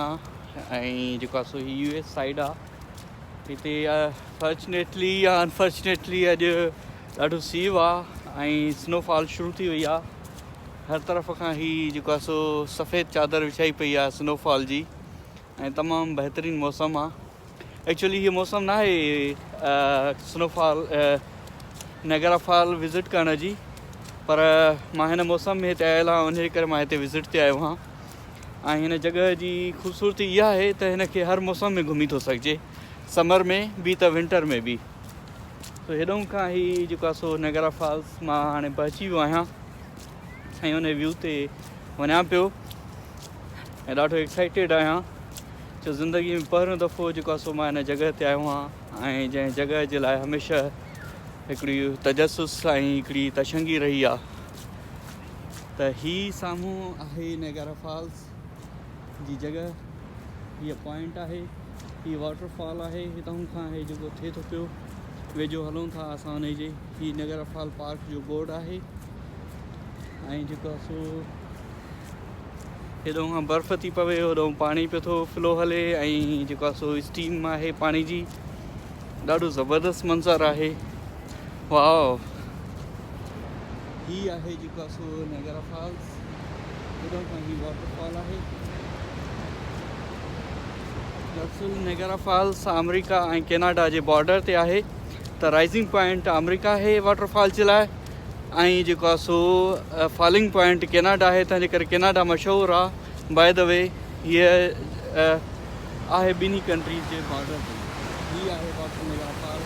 آهيان ۽ جيڪو آهي سو هي يو ايس سائيڊ آهي. هتي فارچونيٽلي يا انفارچونيٽلي اڄ ڏاڍو سيء آهي ۽ سنو فال شروع ٿي وئي آهي. هر طرف کان هي جيڪو آهي سو سفيد چادر وڇائي پئي آهي سنو فال جي ۽ تمام بهترين موسم آهي. ايڪچولي هي موسم ناهي snow fall Niagara fall visit ڪرڻ جي پر مان هن موسم ۾ هتي آيل آهيان ان جي ڪري مان هتي وزٽ تي آيو آهيان ۽ هن جڳهه جي خوبصورتي اها آهي ته هن کي هر موسم ۾ گهمي ٿو سگهجي سمر ۾ به ته ونٽر ۾ به. سو هيڏانهن کان هي جيڪو آهي سو نيگرا فالس مان هاڻي پهچي ويو آهيان ۽ ان ويو تي وڃان پيو ۽ ڏاڍو ايڪسائيٽيڊ آهيان جو زندگي ۾ پهريون دفعو جيڪو آهي سو مان هن جڳهه تي آيو آهيان ۽ جنهن جڳهه جي لاء هميشه هڪڙي تجسس ۽ هڪڙي تشنگي رهي آهي ته هي سامهون آهي نيگارا فالس جي جڳهه. هيء پوائنٽ آهي، هي واٽر فال آهي. هتان کان هي جيڪو ٿئي ٿو پيو ويجهو هلون ٿا اسان انهي جي. هي نيگارا فال پارڪ جو بورڊ آهي ۽ جيڪو سو هيڏو کان برف ٿي پوي هوڏو پاڻي پيو ٿو فلو هلي ۽ جيڪو آهي سو اسٽيم آهي پاڻي جي. ڏاڍو زبردست منظر آهي. واو هي آهي جيڪو آهي سو نيگرا فالس. هيڏو کان هي واٽر فال آهي. دراصل نيگرا فالس آمريڪا ۽ ڪيناڊا جي بارڊر تي آهي ته رائزنگ پوائنٽ آمريڪا آهي واٽر فال جي لاء ۽ جيڪو آهي سو فالنگ پوائنٽ ڪيناڊا آهي تنهن جي ڪري ڪيناڊا مشهور آهي. باء the وي هيء آهي ٻنهي ڪنٽريز جي بارڊر تي. هي آهي واٽر نيگرا فالس.